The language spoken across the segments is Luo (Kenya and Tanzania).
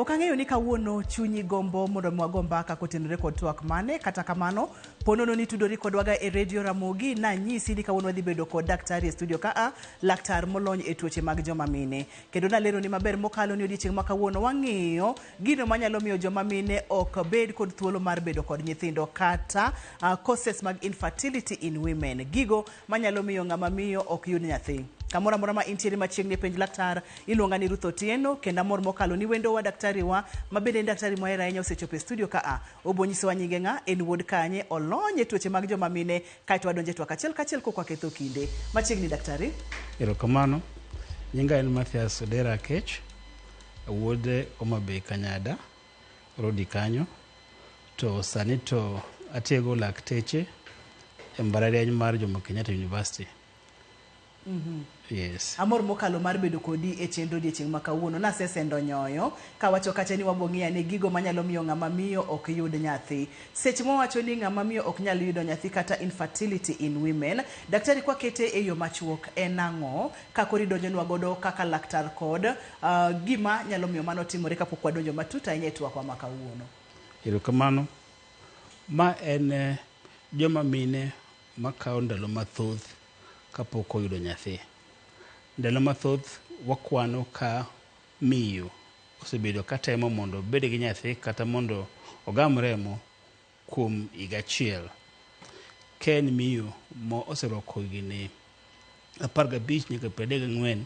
Ok ang'eyo ni kawuono chunyi gombo mondo mi wago mbaka kotenore kod twak mane, kata kamano ponono ni tudori kodwaga e Radio Ramogi nanyisi ni kawuono wadhi bedo kod daktari e studio kaa, laktar molony e tuoche mag joma mine. Kendo naleroni maber mokalo ni odiechieng' ma kawuono wang'iyo gino manyalo miyo joma mine ok bed kod thuolo mar bedo kod nyithindo kata causes mag infertility in women, gigo manyalo miyo ng'ama miyo ok yud nyathi. Kamoro amora ma intiere machiegni e penj laktar, iluonga ni Ruth Otieno kendo amor mokalo ni wendowa daktari wa ma bende en daktari mwahero ahinya osechopo e studio ka a. Obo nyisowa nyinge ng'a, en wuod kanye, olony e tuoche mag joma mine kaeto wadonjo e twak achiel kachiel kok waketho kinde. Machiegni daktari. Erokamano. Nyinga en Mathias Odera Akech, wuod Homa Bay Kanyada, Rodi kanyo. To sani to atiego lakteche e mbalariany mar Jomo Kenyatta University. Yes. Amor mokalo mar bedo kodi e chenro odiechieng' ma kawuono. Nasesendo nyoyo kawacho kacha ni wabo ng'iyo ane gigo manyalo miyo ng'ama miyo ok yud nyathi. Seche mwawacho ni ng'ama miyo ok nyal yudo nyathi kata infertility in women, daktari kwakete e yo machuok en ang'o? Ka koro idonjonwa godo kaka laktar kod gima nyalo miyo mano timore kapok wadonjo matut ahinya e twakwa ma kawuono. Erokamano. Ma en joma mine makawo ndalo mathoth kapok oyudo nyathi. Ndalo mathoth wakwano ka miyo osebedo katemo mondo obed gi nyathi kata mondo ogam remo kuom higa achiel. Ka en miyo ma oserwako higni 15 nyaka 34,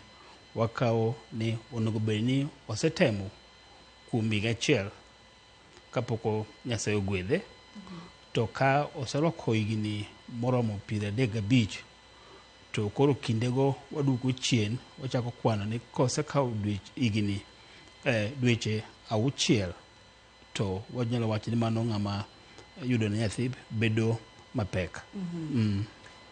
wakawo ni onego bed ni osetemo kuom higa achiel kapok Nyasaye ogwedhe. To ka oserwako higni moromo 35, to koro kindego waduogo chien, wachako kwano ni kosekawo higni dweche 6 to wanyalo wacho ni mano ng'ama yudo ne nyathi bedo mapek.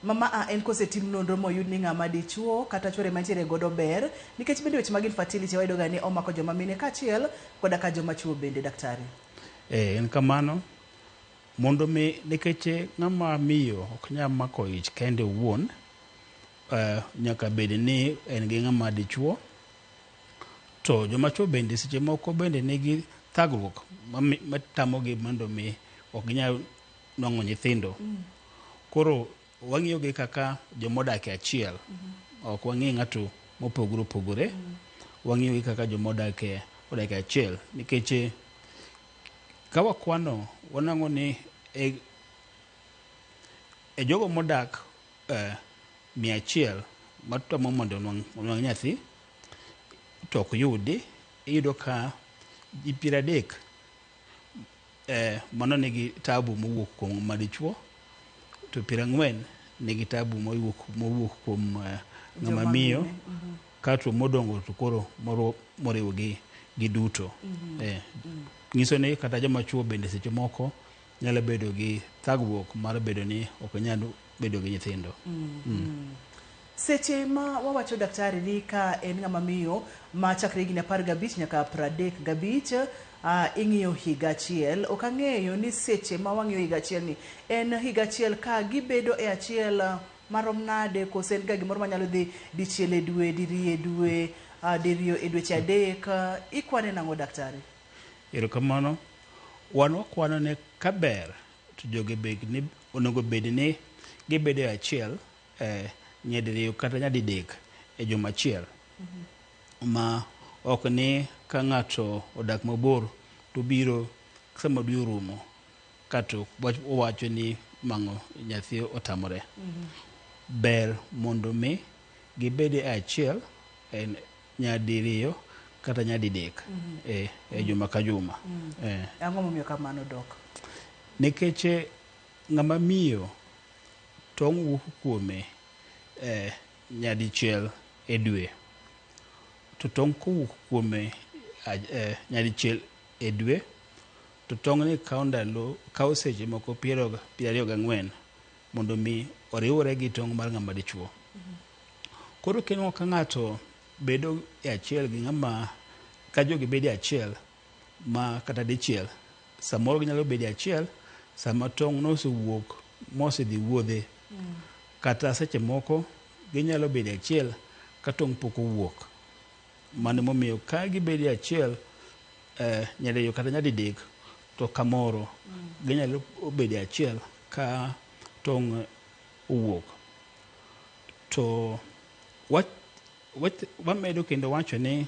Mama a en kosetim nonro moyud ni ng'ama dichuo kata chuore mantiere godo ber, nikech bende weche mag infertility wayudo ga ni omako joma mine kaachiel koda ka joma chuo bende daktari. En kamano mondo mi nikech ng'ama miyo ok nyal mako ich kende owuon, nyaka bed ni en gi ng'ama dichuo. To joma chuo bende seche moko bende nigi thagruok matamogi mondo mi ok ginyal nwang'o nyithindo. Koro wang'iyo gi kaka joma odak e achiel. Ok wang'i ng'ato mopogore opogore. Wang'iyo gi kaka joma odak e achiel. Nikech ka wakwano wanwang'o ni e jogo modak 100 matemo mondo onwang' nyathi to ok yudi, iyudo ka ji 30 mano nigi tabu mowuok kuom madichuo, to 40 nigi tabu mowuok kuom ng'ama miyo, kato modongo to koro moriwo gi duto. Nyiso ni kata joma chuo bende seche moko nyalo bedo gi thagruok mar bedo ni ok nyal bedo gi nyithindo. Seche ma wawacho daktari ni ka en ng'ama miyo ma chakre higni 15 nyaka 35, ing'iyo higa achiel. Ok ang'eyo ni seche ma wang'iyo higa achiel ni en higa achiel ka gibedo e achiel marom nade, kose en ga gimoro manyalo dhi dichiel e dwe, diriyo e dwe, diriyo e dweche 3, ikwane nang'o daktari? Erokamano. Wan wakwano ni kaber to jogi onego bed ni gibedo e achiel nyadiriyo kata nyadidek e juma achiel. Ma ok ni ka ng'ato odak mabor to biro sama dwe orumo kato owacho ni mang'o nyathi otamore. Ber mondo mi gibed e achiel en nyadiriyo kata nyadidek e juma ka juma. Ang'o momiyo kamano dok? Nikech ng'ama miyo tong' wuok kuome nyadichiel e dwe. To tong' kowuok kuome nyadichiel e dwe, to tong'ni kawo ndalo, kawo seche moko 24 mondo mi oriwre gi tong' mar ng'ama dichuo. Koro kineno ka ng'ato bedo e achiel gi ng'ama, ka jogi bedo e achiel ma kata dichiel, samoro ginyalo bedo e achiel sama tong' nosewuok mosedhi wuodhe. Kata seche moko ginyalo bedo e achiel ka tong' pok owuok. Mano emomiyo ka gibedo e achiel nyadiriyo kata nyadidek to kamoro ginyalo bedo achiel ka tong' owuok. To wamedo kendo wacho ni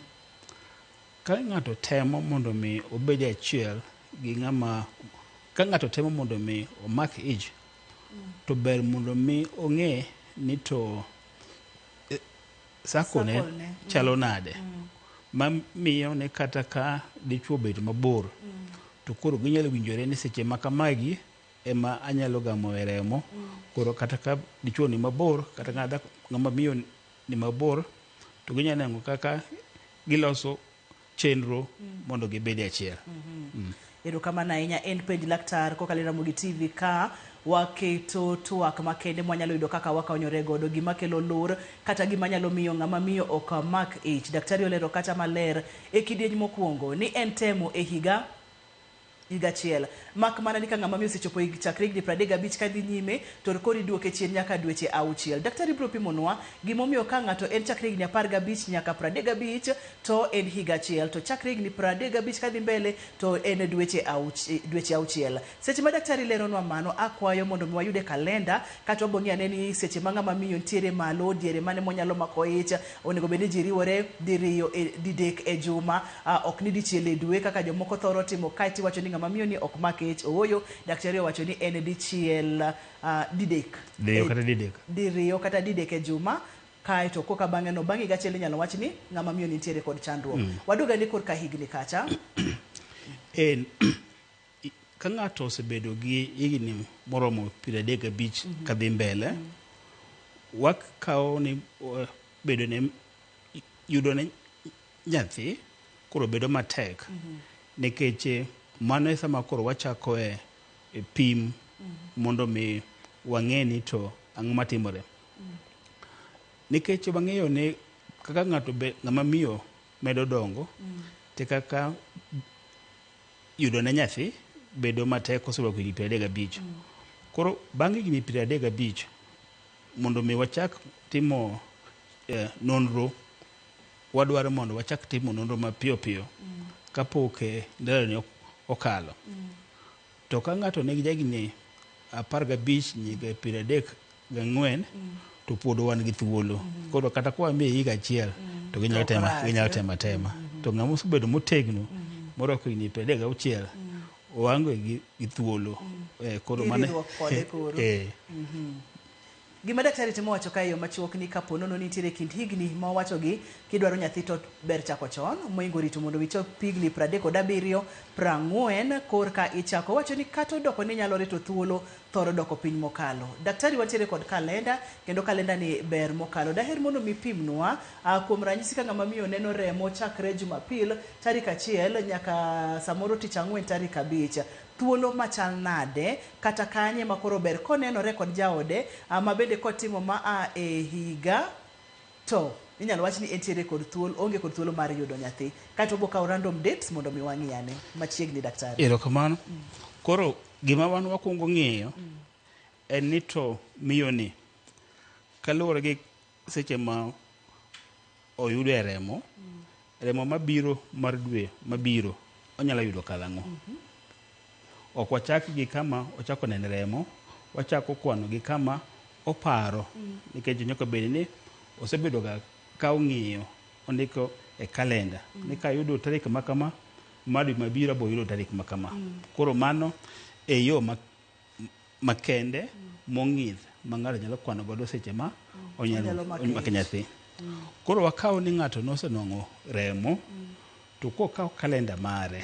ka ng'ato temo mondo mi obed achiel gi ng'ama ka ng'ato temo mondo mi omak ich to ber mondo mi ong'e ni to sakone chalo nade mamiyo ne kata ka dichuo obet mabor to koro ginyalo winjore ni seche ma kamagi ema anyalo gamo e remo koro kata ka dichuo ni mabor kata ng'ama miyo ni mabor to ginyalo neno kaka giloso chenro mondo gibed achiel. Erokamano ahinya. En Penj Laktar kokalo e Ramogi TV ka waketo twak makende mwanyalo yudo kaka wakonyore godo gima kelo lur kata gima nyalo miyo ng'ama miyo ok mak ich. Daktari olero kata maler e kidieny mokwongo ni en temo e higa achiel. Mak mana ni ka ng'ama miyo osechopo chakre higni 35 kadhi nyime to koro iduoke chien nyaka dweche 6. Daktari biro pimonwa gimomiyo ka ng'ato en chakre higni 15 nyaka 35 to en higa achiel, to chakre higni 35 kadhi mbele to en dweche 6. Seche ma daktari leronwa mano, akwayo mondo mi wayude kalenda kata wabong'i ane ni seche ma ng'ama miyo nitiere malo, diere mane monyalo mako ich, onego bed ni ji riwore diriyo didek e juma, ok ni dichiel e dwe kaka jomoko thoro timo kaeto iwacho ni ng'ama miyo ni ok mak ich. Ooyo, daktari owacho ni en dichiel didek. Diriyo kata didek e juma. Kaeto koka bang'e no, bang' higa achiel inyalo wach ni ng'ama miyo nitiere kod chandruok. Waduog ane korka higni kacha. En ka ng'ato osebedo gi higni moromo 35 kadhi mbele, wakawo ni bedo ne yudo ne nyathi koro bedo matek nikech mano e sama koro wachako e pim mondo mi wang'e ni to ang'o matimore. Nikech wang'eyo ni kaka ng'ato ng'ama miyo medo dongo te kaka yudo ne nyathi bedo matek koserwako higni 35. Koro bang' higni 35 mondo mi wachak timo nonro, wadwaro mondo wachak timo nonro mapiyo piyo kapok ndaloni okalo. To ka ng'ato nigi jahigni 15 nyaka 34 to pod wan gi thuolo. Koro kata kwa miye higa achiel to ginyalo tema tema. To ng'ama osebedo motegno morwako higni 36 oango gi thuolo. Koro mano Gima daktari temo wacho kae yo machuok ni kapo nono nitiere kind higni ma owachogi, kidwaro nyathi to ber chako chon moingo rito mondo ichop higni 37, 40 korka ichako. Owacho ni kata odoko ni nyalo rito thuolo thoro doko piny mokalo. Daktari wantiere kod kalenda kendo kalenda ni ber mokalo. Daher mondo mipimnwa kuom ranyisi ka ng'ama miyo neno remo chakre Jumapil tarik 1 nyaka samoro tich ang'wen tarik 5. Thuolo machal nade kata kanye ma koro ber konenore kod jaode ma bende kotimo ma a e higa to inyalo wach ni entiere kod thuolo, onge kod thuolo mar yudo nyathi. Kaeto wabiro kawo random dates mondo mi wang'i ane machiegni daktari. Erokamano. Koro gima wan wakwongo ng'iyo en ni to miyo ni kaluwore gi seche ma oyudo e remo, remo mabiro mar dwe mabiro onyalo yudo karang'o. Ok wachak gi kama ochako neno remo, wachako kwano gi kama oparo nikech nyaka bed ni osebedo ga ka ong'iyo ondiko e kalenda ni kayudo tarik ma kama mar dwe mabiro abo yudo tarik ma kama. Koro mano e yo makende mong'ith ma ng'ato nyalo kwano godo seche ma onyalo mako nyathi. Koro wakawo ni ng'ato nosenwang'o remo to kokawo kalenda mare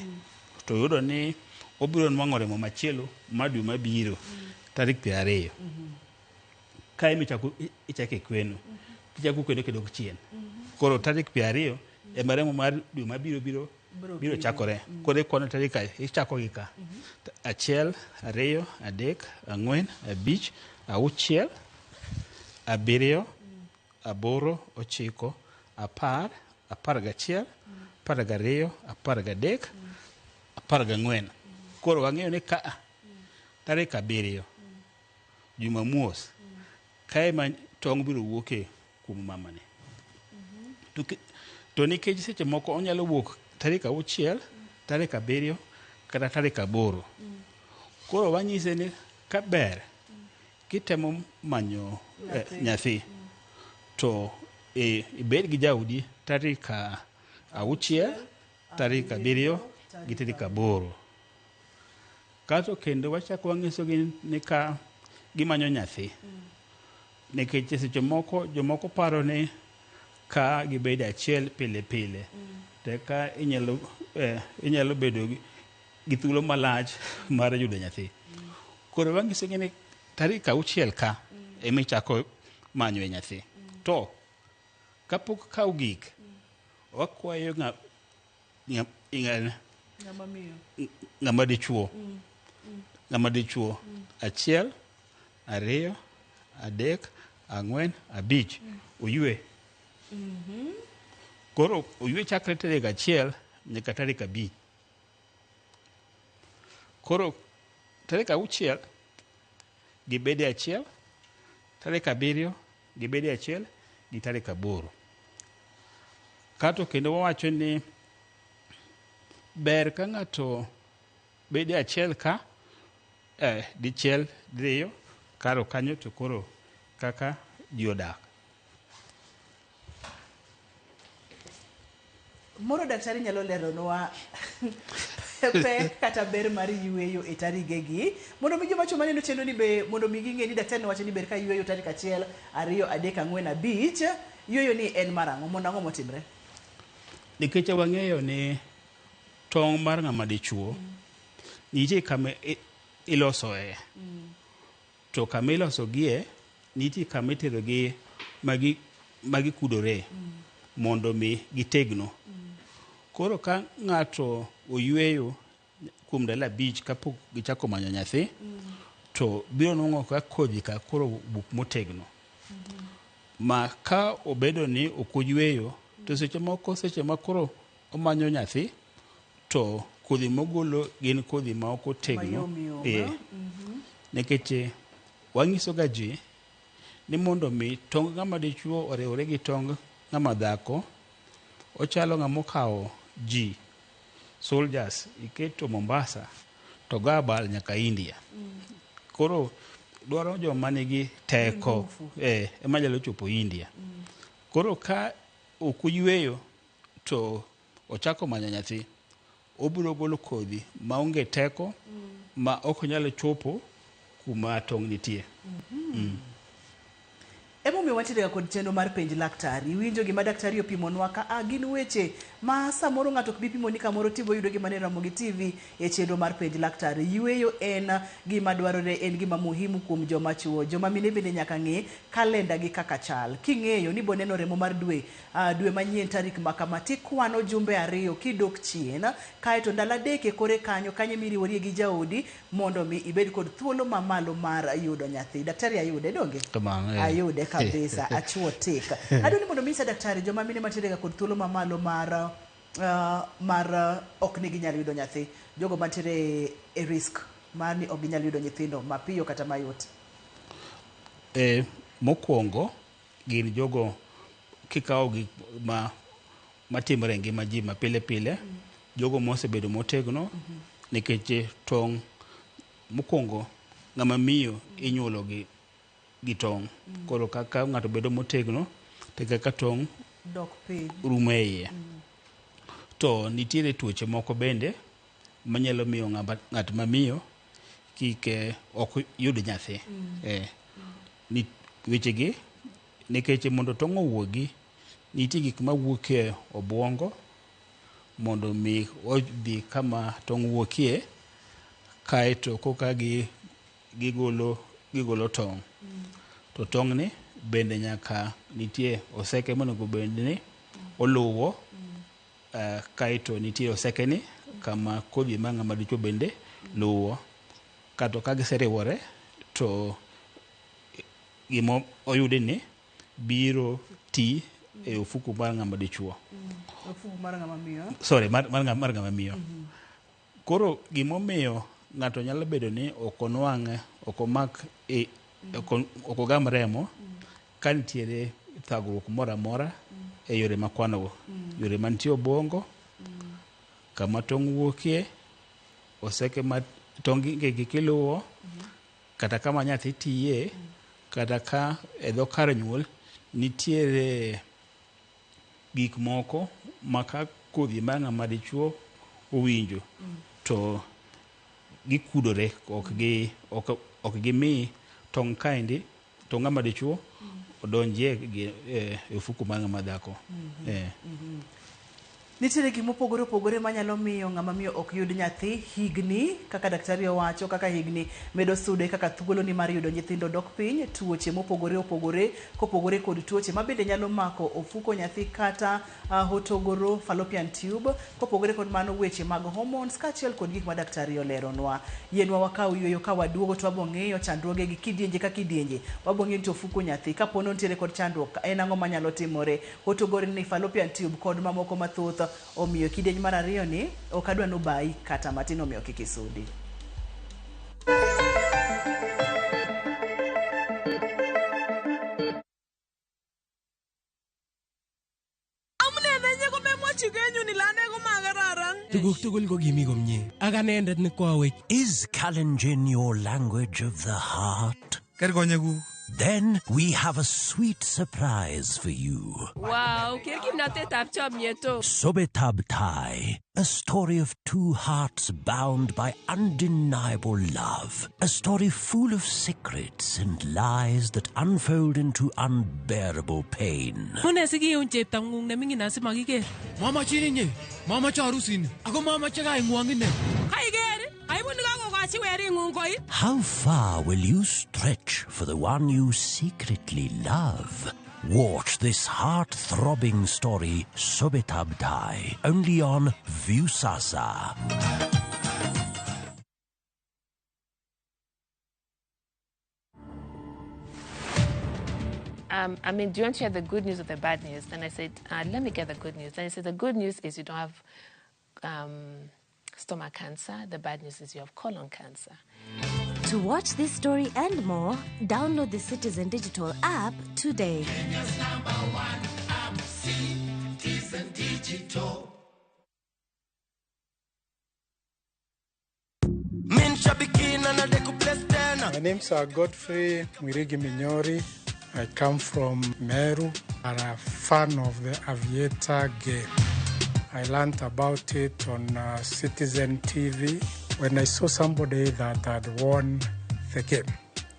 to yudo ni obiro nwang'o remo machielo mar dwe mabiro tarik 20. Kae michako ichako kweno tichako kweno kidok chien. Koro tarik 20 ema remo mar dwe mabiro biro chakore. Koro ikwano tarik ichako gi ka 1, 2, 3, 4, 5, 6, 7, 8, 9, 10, 11, 12, 13, 14. Koro wang'eyo ni ka tarik 7 Jumamos kae ma tong' biro wuoke kuom mamane. To nikech seche moko onyalo wuok tarik 6 tarik 7 kata tarik 8. Koro wanyise ni kaber kitemo manyo nyathi to ibed gi jaodi tarik 6, tarik 7 gi tarik 8. Kato kendo wachako wanyisogi ni ka gimanyo nyathi, nikech seche moko jomoko paro ni ka gibedo achiel pile pile to eka inyalo bedo gi thuolo malach mar yudo nyathi. Koro wanyisogi ni tarik 6 ka ema ichako manyo e nyathi. To kapok kaw gik, wakwayo ng'ama dichuo, ng'ama dichuo 1, 2, 3, 4, 5 oywe. Koro oywe chakre tarik 1 nyaka tarik 5. Koro tarik 6 gibede 1, tarik 7 gibede 1 gi tarik 8. Kato kendo wawacho ni ber ka ng'ato bede 1 ka dichiel diriyo karo kanyo to koro kaka ji odak. Moro daktari nyalo leronwa pek kata ber mar yueyo e tarigegi mondo mi joma chwo maneno chenro ni be mondo mi ging'e ni daktari nowacho ni ber ka yueyo tarik 1, 2, 3, 4, 5. Yueyo ni en mar ang'o? Mondo ang'o motimre? Nikech wang'eyo ni tong' mar ng'ama dichuo nitie kama ilosoe. To kama ilosogie nitie kama iterogi magikudore mondo mi gitegno. Koro ka ng'ato oyueyo kuom ndalo 5 kapok gichako manyo nyathi, to biro nwang'o ka kodhi ka koro buk motegno. Ma ka obedo ni ok oyueyo, to seche moko seche ma koro omanyo nyathi, to kodhi mogolo gin kodhi ma ok otegno. Nikech wanyiso ga ji ni mondo mi tong ng'ama dichuo oriwre gi tong ng'ama dhako, ochalo ng'ama okawo ji soldiers iketo Mombasa to go abal nyaka India. Koro dwaro joma nigi teko ema nyalo chopo India. Koro ka ok oyueyo to ochako manyo nyathi, obiro golo kodhi maonge teko ma ok nyal chopo kuma tong' nitie. Emomiyo wantiere kod chenro mar penj laktari. Iwinjo gima daktari opimonwa ka a gin weche ma samoro ng'ato ok bi pimoni kamoro tibo yudo gima ne Ramogi TV e chenro mar penj laktari. Yueyo en gima dwarore, en gima muhimu kuom joma chuo. Joma mine bende nyaka ng'e kalenda gi kaka chal. King'eyo ni boneno remo mar dwe, dwe manyien tarik ma kama, tikwano jumbe 2 kidok chien, kaeto ndalo 3 e kore kanyo, kanyo miriworie gi jaodi mondo mi ibed kod thuolo mamalo mar yudo nyathi. Daktari ayude donge? Kamano, Ayude kabisa, achuo tik. Adwa ni mondo mi daktari joma mine mantiere ga kod thuolo mamalo mar ok ni ginyal yudo nyathi, jogo mantiere e risk mar ni ok ginyal yudo nyithindo mapiyo kata mayot. Mokwongo gin jogo kikawo gik matimore e ngima ji ma pile pile, jogo mosebedo motegno, nikech tong' mokwongo ng'ama miyo inyuolo gi tong'. Koro kaka ng'ato bedo motegno to kaka tong' dok piny rumo e iye. To nitiere tuoche moko bende manyalo miyo ng'at ma miyo kik ok yud nyathi. Wechegi nikech mondo tong' owuogi, nitie gik mawuok e obuongo mondo mi odhi kama tong' wuokie, kaeto koka gigolo tong'. To tong' ni bende nyaka nitie oseke monego bed ni oluwo, kaeto nitie oseke ni kama kodhi mar ng'ama dichuo bende luwo. Kato ka giseriwore to gima oyudi ni biro ti e ofuku mar ng'ama dichuo. Ofuku mar ng'ama miyo. Sorry, mar ng'ama miyo. Koro gimomiyo ng'ato nyalo bedo ni ok onwang', ok omak, ok ogam remo ka nitiere thagruok moro amora e yore makwanogo. Yore mantie obwongo, Kama tong' wuokie, oseke ma tong' gi kiluwo, kata kama nyathi tiye, kata ka e dho kar nyuol nitiere gik moko ma ka kodhi mar ng'ama dichuo owinjo to gikudore ok gi ok gimi tong' kaendi to ng'ama dichuo odonjie e ofuku mar ng'ama dhako. Nitiere gik mopogore opogore manyalo miyo ng'ama miyo ok yud nyathi. Higni, kaka daktari owacho, kaka higni medo sude, kaka thuolo ni mar yudo nyithindo dok piny, tuoche mopogore opogore, kopogore kod tuoche mabende nyalo mako ofuko nyathi kata hotogoro fallopian tube, kopogore kod mano weche mag hormones kaachiel kod gik ma daktari oleronwa. Yienwa wakaw yueyo, ka waduogo to wabo ng'iyo chandruoge gi kidienje ka kidienje. Wabo ng'iyo ni to ofuko nyathi kapo ni nitiere kod chandruok, en ang'o manyalo timore, hotogoro ni fallopian tube kod mamoko mathoth. Omiyo kidieny mar ariyo ni ok adwa nobayi kata matin, omiyo kik isudi. Tuguk tugul ko kimi komie ak anendet ne koawech. Is Kalenjin your language of the heart? Ker konyekuk. Then we have a sweet surprise for you. Wow, ker kimnatetab chomyet o. Sobetab Tai, a story of two hearts bound by undeniable love. A story full of secrets and lies that unfold into unbearable pain. Mune sikiun cheptang'ung neming'in asimakiker? Mamachin inye, mamache arusini, ako mamache kaing'wong ine. Kaiker, aibu nekakokochi wering'ung koit. How far will you stretch for the one you secretly love? Watch this heart-throbbing story, Sobetab Tai, only on Viusasa. I mean, do you want to hear the good news or the bad news? Then I said, let me get the good news. Then he said, the good news is you don't have stomach cancer. The bad news is you have colon cancer. To watch this story and more, download the Citizen Digital app today. Kenya's number one app, Citizen Digital. My name's Godfrey Mwirigi Minyori. I come from Meru. I'm a fan of the Aviator game. I learned about it on Citizen TV when I saw somebody that had won the game.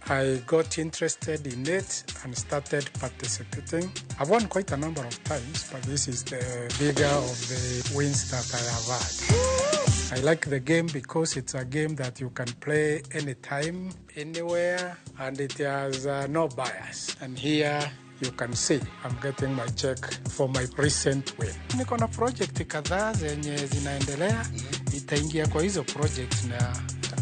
I got interested in it and started participating. I've won quite a number of times, but this is the bigger of the wins that I have had. I like the game because it's a game that you can play anytime, anywhere, and it has no bias. And here you can see I'm getting my check for my recent win. Niko na project kadhaa zenye zinaendelea, itaingia kwa hizo project na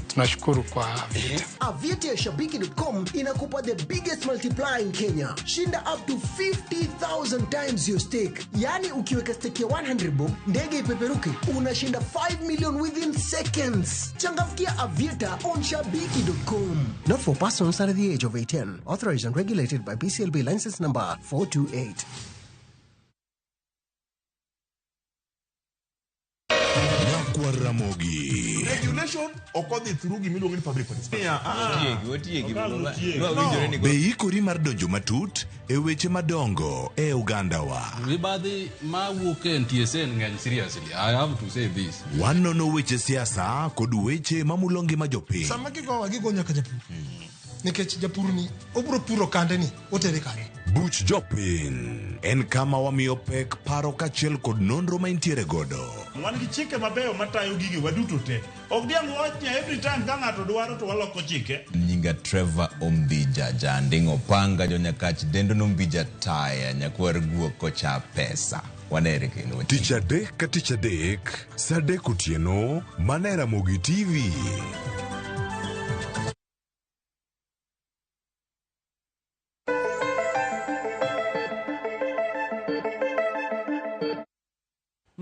tunashukuru kwa Aviator. Aviator ya Shabiki.com inakupa the biggest multiplier in Kenya. Shinda up to 50,000 times your stake. Yani ukiweka stake ya 100 bob, ndege ipeperuke, unashinda 5 million within seconds. Changamkia Aviator on Shabiki.com. Not for persons under the age of 18. Authorized and regulated by BCLB license number 428. Ramogi. Regulation okodhi through gimiluongo ni public participation. Be ikori mar donjo matut e weche madongo e ogandawa. Mibadhi mawuok e NTSA ng'eny seriously. I have to say this. Wanono weche siasa kod weche mamulo ngima jopiny. Sama gigowa gigo nyaka japur. Nikech japur ni obro puro kande ni otere kanye. Buch jopiny en kama wamiyo pek paro kaachiel kod nonro ma intiere godo. Wan gi chike mabeyo matayo gige waduto te. Ok diang' wach ni every time ka ng'ato dwaro to waloko chike. Nyinga Trevor Ombija Janding'o Panga Jonyakach Dendo Nombija Taya Nyakwar Guok Kocha Pesa. Wanere kendo. Tich adek ka tich adek, saa adek otieno, mana e Ramogi TV.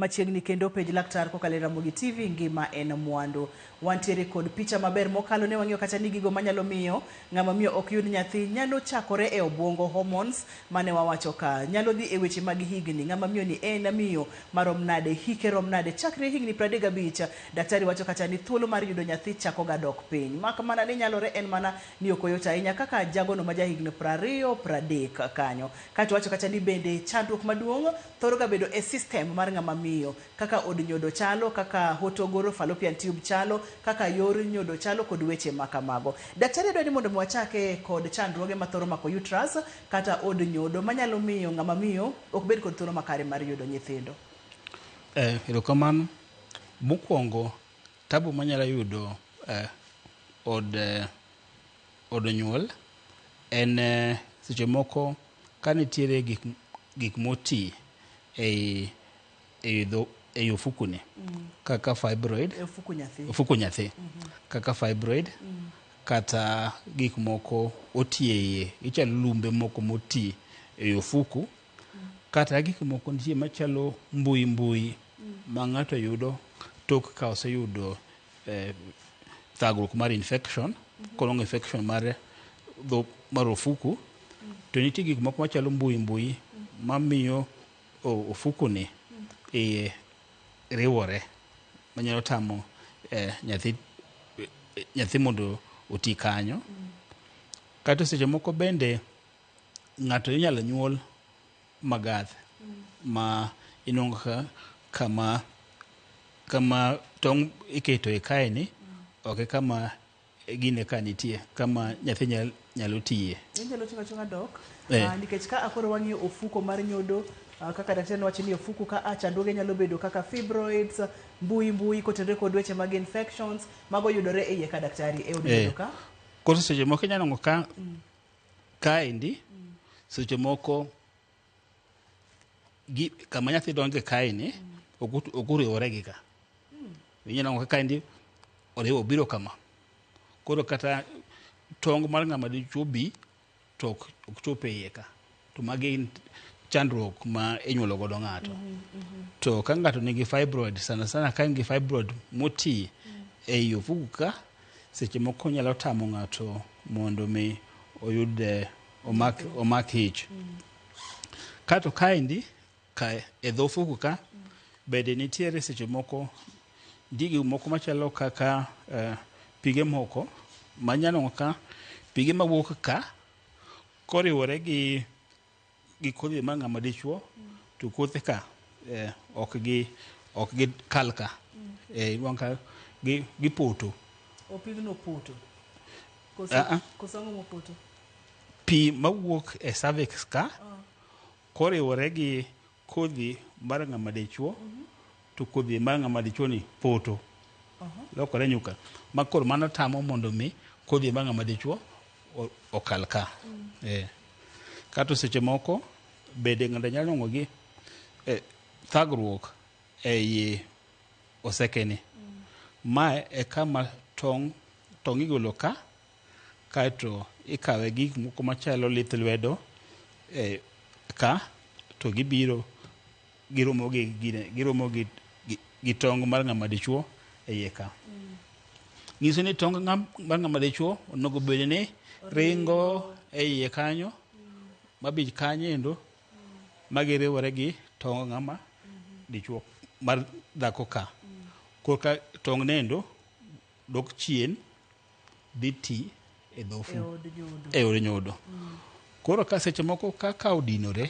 Machiegni kendo penj laktar kokalo e Ramogi TV, ngima en mwandu. Wantiere kod picha maber mokalo ne wang'iyo kata ni gigo manyalo miyo ng'ama miyo ok yud nyathi nyalo chakore e obuongo hormones mane wawacho ka. Nyalo dhi e weche mag higni, ng'ama miyo ni en miyo marom nade, hike rom nade, chakre higni 35, daktari wacho kata ni thuolo mar yudo nyathi chako ga dok piny. Mak mana ni nyalore en mana ni ok oyot ahinya kaka jagono ma jahigni 20, 30 kanyo. Kaeto wacho kata ni bende chandruok maduong' thoro ga bedo e system mar ng'ama miyo, kaka od nyodo chalo, kaka hotogoro fallopian tube chalo, kaka yor nyodo chalo kod weche ma kamago. Daktari adwa ni mondo mi wachake kod chandruoge mathoro mako uterus kata od nyodo manyalo miyo ng'ama miyo ok bed kod thuolo makare mar yudo nyithindo. Erokamano. Mokwongo, tabu manyalo yudo od nyuol en seche moko ka nitiere gik moti ei ofuku ni kaka fibroid, E ofuku nyathi. Ofuku nyathi. Kaka fibroid, kata gik moko oti e iye, gichalo lumbe moko moti e ofuku, kata gik moko nitie machalo mbui mbui ma ng'ato yudo tok ka oseyudo thagruok mar infection, kolongo infection mar dho mar ofuku, to nitie gik moko machalo mbui mbui mamiyo ofuku ni iye riwore manyalo tamo nyathi mondo oti kanyo. Kata seche moko bende ng'ato inyalo nyuol magath ma inuang'o ka kama tong' iketo e kaeni ok e kama gine ka nitie, kama nyathi nyalo tiye. Inyalo ting'o ating'a dok, nikech ka akoro wang'iyo ofuko mar nyodo, kaka daktari nowacho ni ofuko ka chandruoge nyalo bedo kaka fibroids, mbui mbui kotenore kod weche mag infections, mago yudore e iye ka daktari e od nyodo ka. Koro seche moko inyalo nwang'o ka kaendi, seche moko kama nyathi donje kaeni ok oriwore gi ka. Inyalo nwang'o ka kaendi oriwo biro kama. Koro kata tong' mar ng'ama dichuo bi to ok chop e iye ka. To magi chandruok ma inyuolo godo ng'ato. To ka ng'ato nigi fibroid, sana sana ka en gi fibroid moti ei ofuku ka, seche moko nyalo tamo ng'ato mondo mi oyud omak ich. Kato kaendi, ka e dho ofuku ka, bende nitiere seche moko nitie gik moko machalo kaka pige moko manyalo ka pige mawuok ka koriwore gi kodhi mar ng'ama dichuo to kothe ka ok gi kal ka. Inuang'o ka gipoto. Opigno poto. Koso ang'o mopoto? Pi mawuok e cervix ka koriwore gi kodhi mar ng'ama dichuo to kodhi mar ng'ama dichuo ni poto. Lokore nyuka. Ma koro mano tamo mondo mi kodhi mar ng'ama dichuo okal ka. Kato seche moko bende ng'ato nyalo nwang'o gi thagruok ei osekeni. Mae e kama tong' igolo ka, kaeto ikawe gik moko machalo lith lwedo ka to gibiro giromo gi tong' mar ng'ama dichuo e iye ka. Nyiso ni tong' mar ng'ama dichuo onego bed ni ringo e iye kanyo mabich kanyo endo magiriwore gi tong' ng'ama dichuo mar dhako ka. Korka tong' nendo dok chien dhi ti e dho ofuku e od nyodo. Koro ka seche moko kaka odinore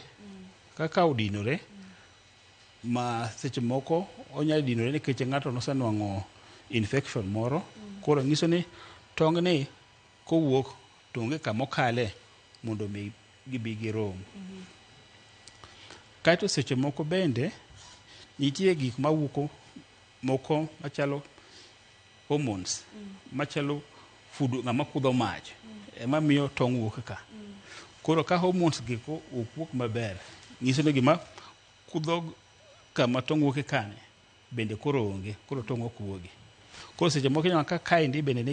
ma seche moko onyalo dinore nikech ng'ato nosenuang'o infection moro. Koro nyiso ni tong' ni kowuok to onge kama okale mondo mi gibi girom. Kaeto seche moko bende nitie gik mawuok moko machalo hormones machalo fudu ng'ama kudho mach ema miyo tong' wuok ka. Koro ka hormones gi ok wuok maber, nyiso ni gima kudho kama tong' wuok kani bende koro onge, koro tong' ok wuogi. Koro seche moko ineno ka kaendi bende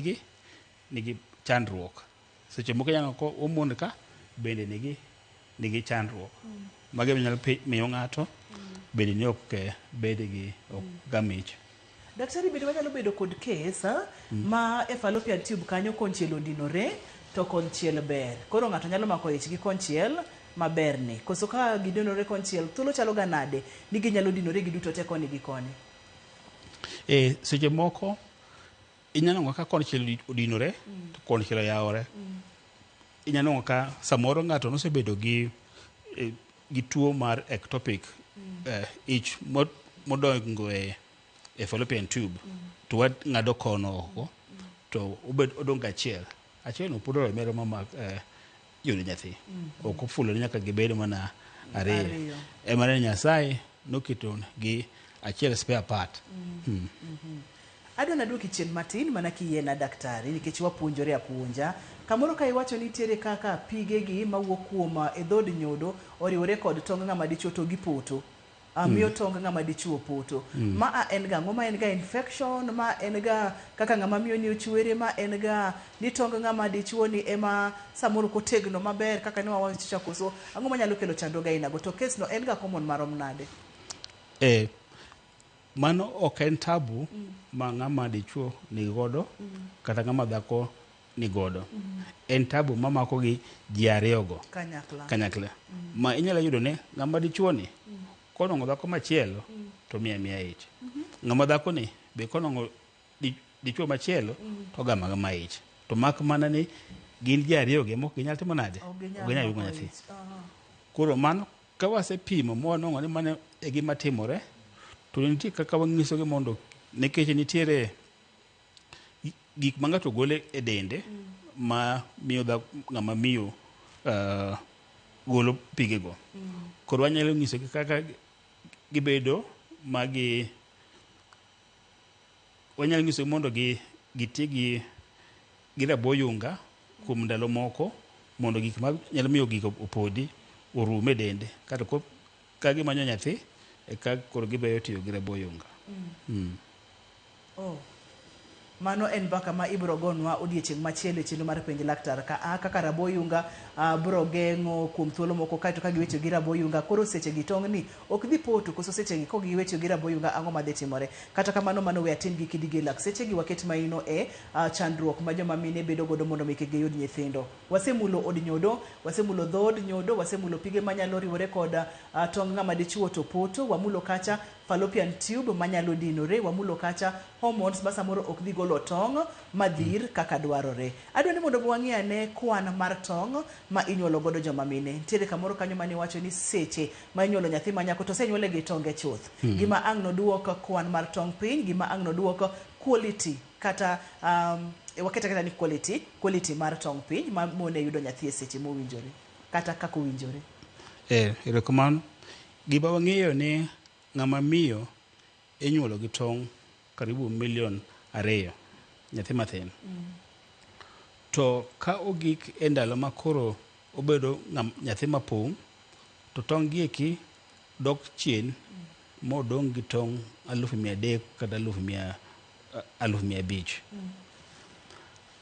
nigi chandruok. Seche moko ineno ka hormone ka bende nigi chandruok. Magi nyalo miyo ng'ato Bende ni ok bed gi ok gam ich. Daktari bende wanyalo bedo kod case ma e fallopian tube kanyo konchiel odinore to konchiel ber. Koro ng'ato nyalo mako ich gi konchiel maber ni. Koso ka gidinore konchiel, thuolo chalo ga nade ni ginyalo dinore giduto te koni gi koni? E seche moko inyalo nwang'o ka konchiel odinore to konchiel oyawore. Inyalo nwang'o ka samoro ng'ato nosebedo gi gi tuo mar ectopic ich modongo e fallopian tube to wang'ado kono oko to obed odong' achiel. Achiel no pod oromere mamak yudo nyathi. Ok ofulo ni nyaka gibed mana ariyo. Ariyo. Ema ne Nyasaye noketo gi achiel spare part. Adwa naduoki chien matin mana kiyiena daktari nikech wapuonjore apuonja. Kamoro ka iwacho nitiere kaka pigegi mawuok kuom e dhod nyodo oriwore kod tong ng'ama dichuo to gipoto. Miyo tong ng'ama dichuo poto. Ma a en ga ang'o? Ma en ga infection, ma en ga kaka ng'ama miyo ni ochwere, ma en ga ni tong ng'ama dichuo ni ema samoro ok otegno maber kaka ne wawacho cha koso ang'o manyalo kelo chandruok ainago to case no en ga common marom nade? Mano ok en tabu ma ng'ama dichuo ni godo kata ng'ama dhako ni godo. En tabu mamako gi ji ariyogo Kanyakla. kanyakla. Ma inyalo yudo ni ng'ama dichuo ni konwang'o dhako machielo to miye amiya ich. Ng'ama dhako ni be konwang'o dichuo machielo to ogamo agama ich. To mak mana ni gin ji ariyogi ema ok ginyal timo nade? Ok ginyal Ok ginyal yudo mako nyathi. ich. Aha. Koro mano ka wasepimo mwanwang'o ni mano e gima timore to nitie kaka wanyisogi mondo nikech nitiere gik ma ng'ato golo e dende ma miyo ng'ama miyo golo pigego. Koro wanyalo nyisogi kaka gibedo ma gi wanyalo nyisogi mondo giti gi rabo yunga kuom ndalo moko mondo gik ma nyalo miyo gigo opodi orum e dende. Kato ka gimanyo nyathi eka koro gibeyo tiyo gi rabo yunga. Oh. Mano en mbaka ma ibiro gonwa odiechieng' machielo e chenro mar penj laktar ka a kaka rabo yunga biro geng'o kuom thuolo moko kaeto ka giwecho gi rabo yunga koro seche gi tong' ni ok dhi poto koso seche gi kok giwecho gi rabo yunga ang'o madhi timore. Kata kamano mano we atin gi kidi gi lak seche gi waket maino e chandruok ma joma mine bedo godo mondo mi kik giyud nyithindo. Wasemulo od nyodo, wasemulo dhood nyodo, wasemulo pige manyalo riwore kod tong' ng'ama dichuo to poto, wamulo kacha fallopian tube manyalo dinore, wamulo kacha hormones ma samoro ok dhi golo tong' madhir kaka dwarore. Adwa ni mondo wang'i ane kwan mar tong' ma inyuolo godo joma mine. Nitiere kamoro kanyo mane iwacho ni seche ma inyuolo nyathi ma nyako to osenyuole gi tonge chuth. Gima ang' noduok kwan mar tong' piny, gima ang' noduok quality kata waket aketa ni quality mar tong' piny ma mone yudo nyathi e seche mowinjore kata kaka owinjore. Erokamano. Gima wang'eyo ni ng'ama miyo inyuolo gi tong' karibu milion 2 nyathi mathin. To ka ogik e ndalo ma koro obedo nyathi mapong' to tong' gi eki dok chien modong' gi tong' 300,000 kata 500,000.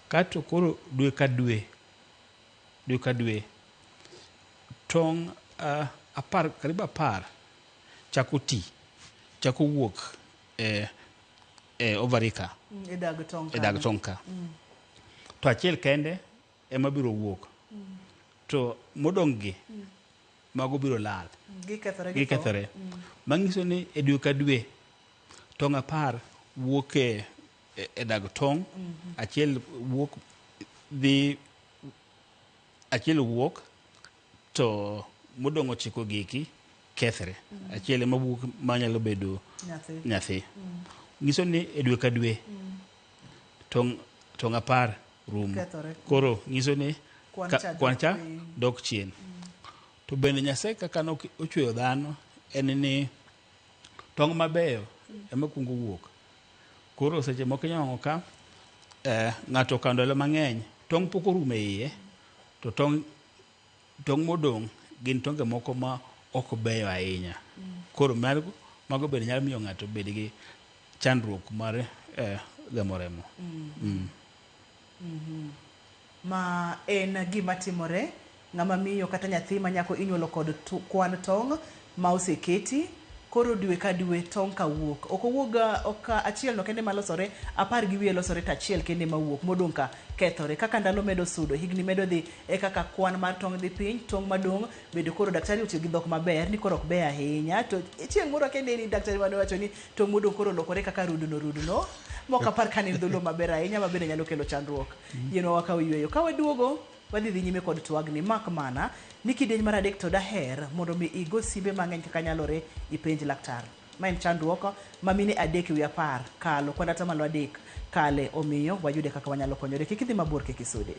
Kato koro dwe ka dwe, dwe ka dwe tong' karibu 10 chako ti, chako wuok e ovary ka. E dag tong' E dag tong' ka. To achiel kende ema biro wuok. To modong' gi mago biro lal. Gikethore. Gikethore. Manyiso ni e dwe ka dwe tong' 10 wuok e dag tong', achiel wuok dhi achiel wuok to modong' 9 giki kethre. Achiel ema wuok manyalo bedo nyathi. Nyiso ni e dwe ka dwe tong' 10 rumo. Koro nyiso ni kwan cha dok chien. To bende Nyasaye kaka nochweyo dhano en ni tong' mabeyo ema kuongo wuok. Koro seche moko inyalo nwang'o ka ng'ato okawo ndalo mang'eny tong' pok orumo e iye to tong' modong' gin tonge moko ma ok beyo ahinya. Koro mago bende nyalo miyo ng'ato bed gi chandruok mar gamo remo. Ma en gima timore ng'ama miyo kata nyathi ma nyako inyuolo kod kwan tong' ma oseketi. Koro dwe ka dwe tong' ka wuok. Ok owuog ok achiel no kende malosore, 10 gi wiye losore to achiel kende mawuok, modong' ka kethore. Kaka ndalo medo sudo, higni medo dhi, e kaka kwan mar tong' dhi piny, tong' madong' bende koro daktari otiyo gi dhok maber ni koro ok ber ahinya. To chieng' moro kende ni daktari mane owacho ni tong' modong' koro olokore kaka rudno rudno. Mok apar ka ne en dholuo maber ahinya ma bende nyalo kelo chandruok. Yienwa wakaw yueyo. Ka waduogo, wadhi dhi nyime kod twagni mak mana ni kidieny mar adek to daher mondo mi igo simbe mang'eny kaka nyalore ipenj laktar. Ma en chandruok ma mine 3 ewi 10 kalo, kwan 3% kale, omiyo wayude kaka wanyalo konyore. Kik idhi mabor, kik isude.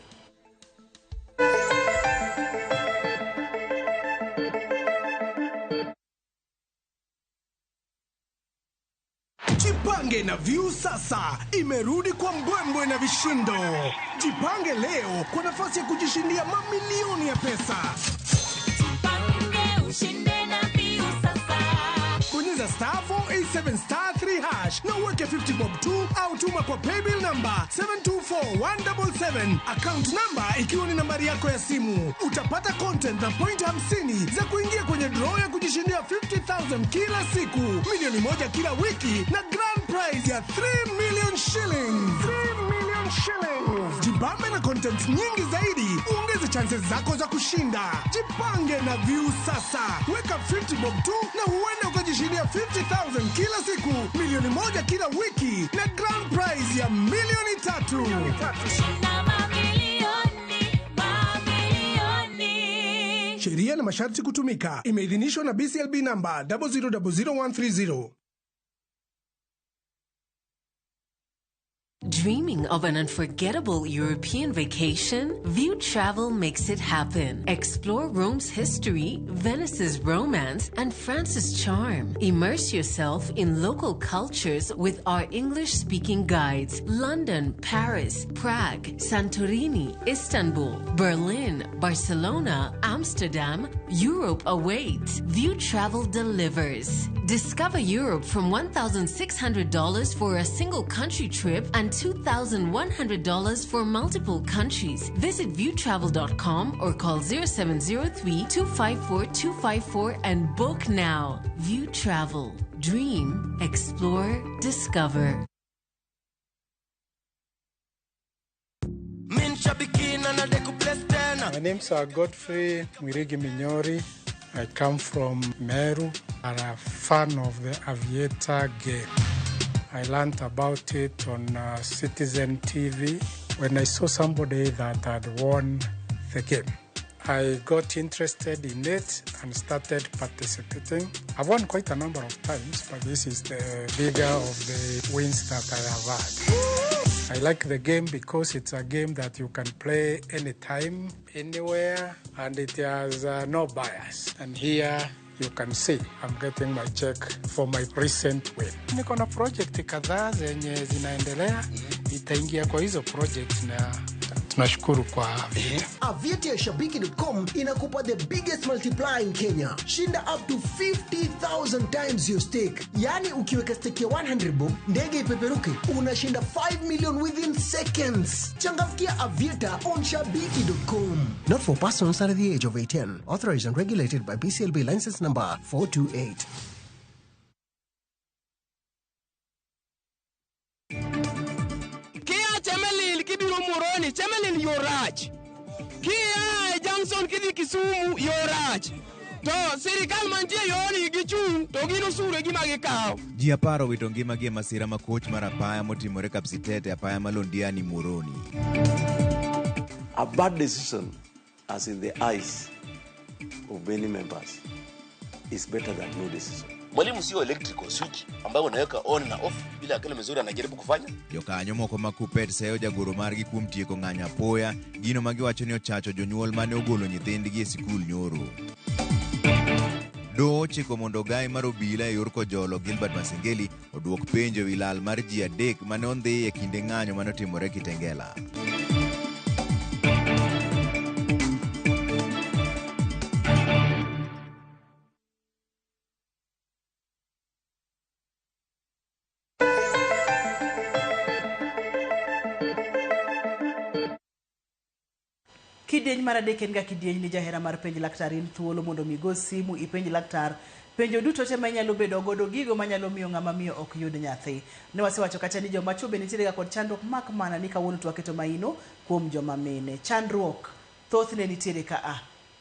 Jipange na View sasa imerudi kwa mbwembwe na vishindo. Jipange leo kwa nafasi ya kujishindia mamilioni ya pesa. Jipange ushinde na View sasa. Bonyeza star 487 star 3 hash na uweke 50 bob tu au tuma kwa paybill number 724177, account number ikiwa ni nambari yako ya simu. Utapata content na point 50 za kuingia kwenye draw ya kujishindia 50,000 kila siku, milioni 1 kila wiki na grand prize ya 3 million shillings. 3 million shillings. Jibambe na content nyingi zaidi, uongeze chances zako za kushinda. Jipange na View sasa. Weka 50 bob tu na huenda ukajishindia 50,000 kila siku, milioni 1 kila wiki na grand prize ya milioni 3. Shinda mamilioni, mamilioni. Sheria na masharti kutumika. Imeidhinishwa na BCLB number 0000130. Dreaming of an unforgettable European vacation? View Travel makes it happen. Explore Rome's history, Venice's romance, and France's charm. Immerse yourself in local cultures with our English-speaking guides. London, Paris, Prague, Santorini, Istanbul, Berlin, Barcelona, Amsterdam. Europe awaits. View Travel delivers. Discover Europe from $1,600 for a single country trip and $2,100 for multiple countries. Visit viewtravel.com or call 0703-254-254 and book now. View Travel. Dream, explore, discover. My name's Godfrey Mwirigi Minyori. I come from Meru. I'm a fan of the Aviator game. I learned about it on Citizen TV when I saw somebody that had won the game. I got interested in it and started participating. I've won quite a number of times, but this is the bigger of the wins that I have had. I like the game because it's a game that you can play anytime, anywhere, and it has no bias. And here you can see I'm getting my check for my recent win. Niko na project kadhaa zenye zinaendelea, itaingia kwa hizo project na tunashukuru kwa Aviator. Aviator ya Shabiki.com inakupa the biggest multiplier in Kenya. Shinda up to 50,000 times your stake. Yani ukiweka stake ya 100 bob, ndege ipeperuke, unashinda 5 million within seconds. Changamkia Aviator on Shabiki.com. Not for persons under the age of 18. Authorized and regulated by BCLB license number 428. Kia Chemelil kibiro Moroni, Chemelil yorach. Kia Johnson kidhi Kisumu yorach. To sirikal mantie yoni gichung' to gin osuru e gima gikawo. Ji 10 owito ngimagi e masira ma koch mar apaya motimore Kapsitete, apaya ma Londiani, Moroni. A bad decision, as in the eyes of many members, is better than no decision. Mwalimu sio electrical switch ambayo unaweka on na off bila kile mzuri anajaribu kufanya. Jokanyo moko ma Kuppet seyo jagoro margi kuom tieko ng'anyo apoya, gino ma giwacho ni ochacho jonyuol mane ogolo nyithindgi e sikul nyoro. Doho ochiko mondo ogai mar obila e yor Kojolo Gilbert Masengeli oduok penjo ewi lal mar ji 3 mane ondhi e kinde ng'anyo mane otimore Kitengela. Kidieny mar adek en ga kidieny ni jahera mar penj laktar in thuolo mondo mi go simu ipenj laktar penjo duto te ma inyalo bedo godo gigo manyalo miyo ng'ama miyo ok yud nyathi. Ne wasewacho kacha ni joma chuo be nitiere ga kod chandruok mak mana ni kawuono to waketo maino kuom joma mine. Chandruok thothne nitiere ka a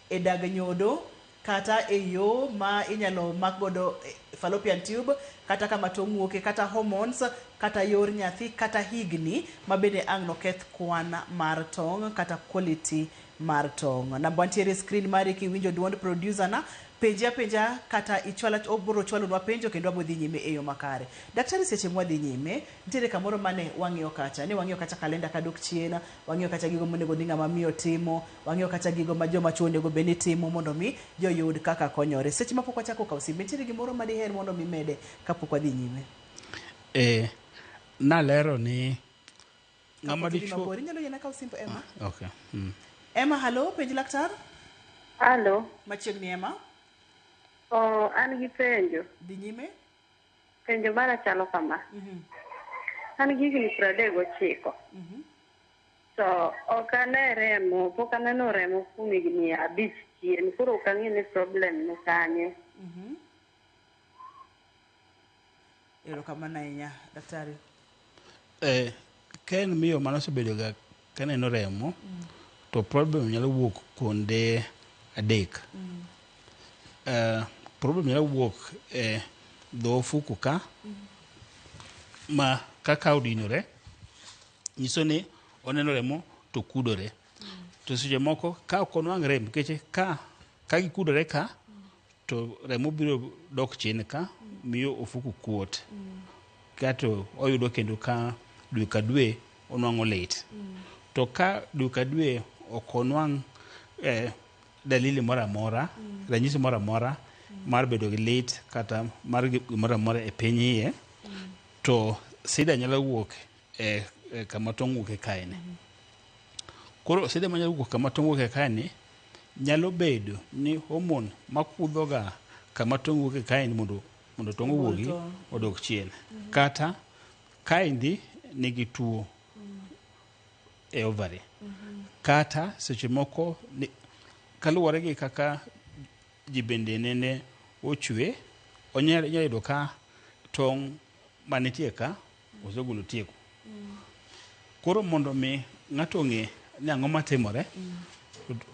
e dag nyodo kata e yo ma inyalo mak godo fallopian tube kata kama tong' wuoke kata hormones kata yor nyathi kata higni ma bende ang' noketh kwan mar tong' kata quality mar tong'. Namba ntiere e screen mari kiwinjo duond producer na penji apenja kata ichwala obiro chwalonwa penjo kendo wabiro dhi nyime e yo makare. Daktari seche mwadhi nyime nitiere kamoro mane wang'iyo kacha ne wang'iyo kacha kalenda kadok chien wang'iyo kacha gigo monego ni ng'ama miyo timo wang'iyo kacha gigo ma joma chuo onego bed ni timo mondo mi joyud kaka konyore. Seche mapok wachako kawo simu nitiere gimoro madiher mondo mi mede kapok wadhi nyime? Nalero ni ng'ama Kapok idhi dichuo mabor inyalo yiena kawo simb Emma. Okay. Emma, hallo, penj laktar. Halo. Machiegni Emma. Oh, an gi penjo. Dhi nyime. Penjo mara chalo kama. An gi higni 39. To ok ane remo, pok aneno remo kuom higni 5 chien. Koro ok ang'e ni problem ni kanye. Erokamano ahinya, daktari. Ka en miyo mane osebedo ga kaneno remo, to problem nyalo wuok kuonde adek. Problem nyalo wuok e dho ofuku ka, ma kaka odinore, nyiso ni oneno remo to kudore. To seche moko ka ok onwang' rem, nikech ka gikudore ka, to remo biro dok chien ka, miyo ofuku kuot. Kato oyudo kendo ka dwe ka dwe onwang'o lit. To ka dwe ka dwe ok onwang' dalili moro amora, ranyisi moro amora mar bedo gi lit kata mar gimoro amora e piny iye, to sida nyalo wuok e kama tong' wuoke kae ni. Koro sida manyalo wuok kama tong' wuoke kae ni nyalo bedo ni hormone makudho ga kama tong' wuoke kae ni mondo tong' owuogi odok chien. Kata kaendi nigi tuo e ovary. Kata seche moko kaluwore gi kaka ji bende nene ochwe, onyalo yudo ka tong' manitie ka osegolo tieko. Koro mondo mi ng'ato ong'e ni ang'o matimore,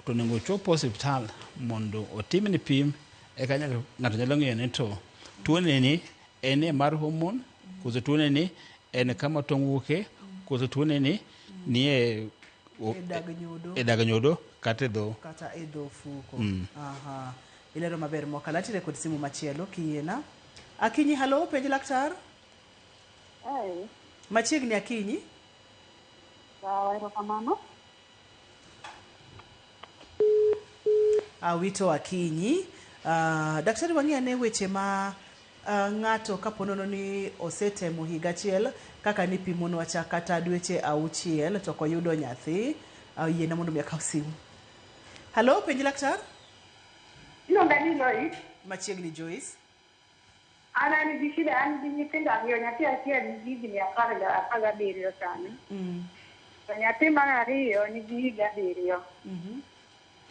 to onego ochop osiptal mondo otimne pim eka ng'ato nyalo ng'eyo ni to tuone ni en e mar hormone, koso tuone ni en kama tong' wuoke, koso tuone ni nie e dag nyodo kata e dho kata e dho ofuko. Aha. Ilero maber mokalo. Atiere kod simu machielo kiyiena. Akinyi, hallo, penj laktar. Hey. Machiegni Akinyi. Sawa, erokamano. Awito Akinyi. Daktari wang'i ane weche ma ng'ato kapo nono ni osetemo higa achiel kaka nipimonwa cha kata dweche 6 to ok oyudo nyathi. Yiena mondo mi akaw simu. Hallo, penj laktar. Iluonga ni Lois. Machiegni Joyce. An gi shida, an gi nyithindo ariyo, nyathi achiel nigi higni 17 sani. To nyathi mar ariyo nigi higa 7.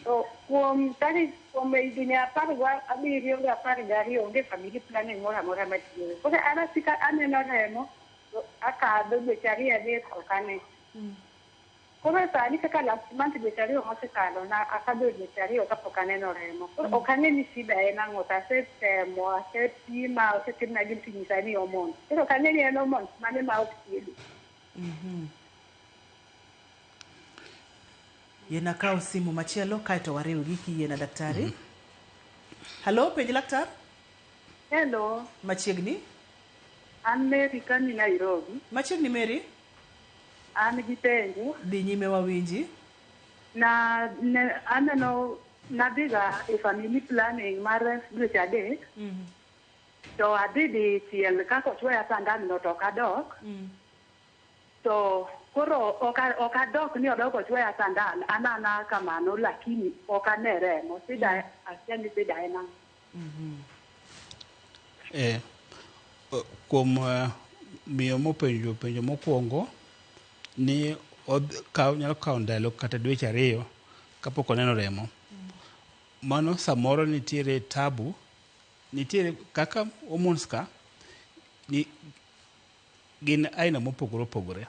To kuom higni 17 gi 12 onge family planning moro amora matiyo. Koro an asika aneno remo to akadho dweche 2 3 ok ane. Koro sani kaka last month dweche 2 mosekalo na akadho dweche 2 kapok aneno remo. Koro ok ang'e ni shida en ang'o to asetemo, asepima, osetimna gim tinyisa ni hormones. Koro ok ang'e ni en hormones mane ma ok thiedhi. Yiena kaw simu machielo kaeto wariwgi kiyiena daktari. Hallo, penj laktar. Hello. Machiegni. An Mary kani Nairobi. Machiegni Mary. An gi penjo. Dhi nyime wawinji. Na aneno nadhiga e family planning mar dweche 3. To adhi dichiel kaka ochwoya sandan no to ok adok. To koro ok adok ni odok ochwoya sandan, an ana kamano lakini ok ane remo. Sida akia ni sida en ang'o. Kuom miyo mopenjo penjo mokwongo ni nyalo kawo ndalo kata dweche 2 kapok oneno remo. Mano samoro nitiere tabu, nitiere kaka hormones ka ni, gin aina mopogore opogore.